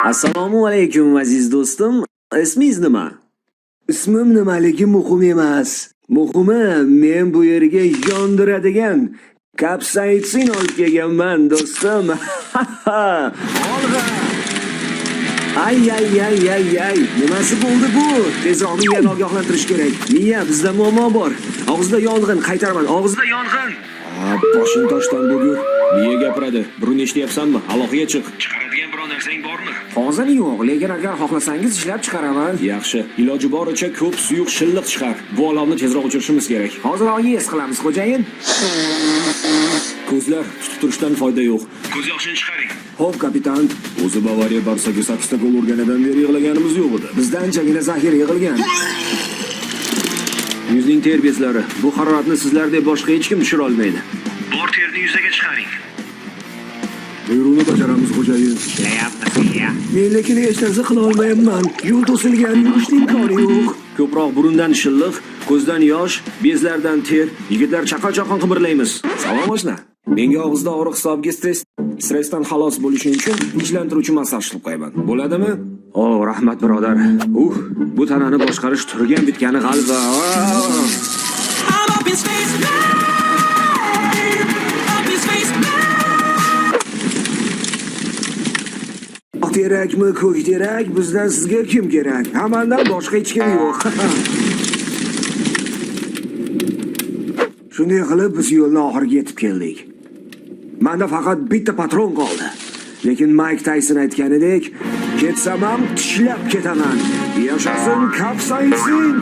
Assalomu alaykum, aziz do'stim. Ismingiz nima? Ismim nimaligi muhim emas. Muhimi, men bu yerga yondiradigan kapsaitsin olib kelganman, do'stim. Olg'a! Ay ay ay ay ay, nimasi bo'ldi bu? Tezroq miyani ogohlantirish kerak. Miya, bizda muammo bor. Og'izda yong'in, qaytaraman, og'izda yong'in. Ha, boshing toshdan bo'lgur. Miya gapiradi. Burun eshityapsanmi? Aloqaga chiq. Chiqaradigan biror narsang bormi? Hozir yo'q, lekin agar xohlasangiz ishlab chiqaraman. Yaxshi. Iloji boricha ko'p suyuq shilliq chiqar. Bu olovni tezroq o'chirishimiz kerak. Hozir yes qilamiz, xo'jayin. Ko'zlar tutib turishdan foyda yo'q. Ko'z yoshini chiqaring. Xo'p, kapitan. O'zi Bavariya Barsaga 8 ta gol urganidan beri yig'laganimiz yo'q edi. Bizdan anchagina zaxira yig'ilgan. Yuzning ter bezlari. Bu haroratni sizlardek boshqa hech kim tushira olmaydi. Bor terni yuzaga chiqaring. Buyruqni bajaramiz, xo'jayin. Men lekin hech narsa qila olmayapman. Yo'l to'silgan, yurishning imkoni yo'q. Ko'proq burundan shilliq, ko'zdan yosh, bezlardan ter. Yigitlar, chaqal-chaqon qimirlaymiz. Salom, oshna. Menga og'izda og'riq hisobiga stressdan xalos bo'lishing uchun tinchlantiruvchi massaj qilib qo'yaman. Bo'ladimi? O, rahmat, birodar. Bu tanani boshqarish turgan bitgani g'alva. I'm up in space, babe. Up in space, babe. Oq terakmi, ko'k terak, bizdan sizga kim kerak? Hamandan boshqa hech kim yo'q. Shunday qilib biz yo'lni oxiriga yetib keldik. Menda faqat bitta patron qoldi. Lekin Mike Tyson aytganidek, ketsam ham tishlab ketaman. Yashasin kapsaitsin!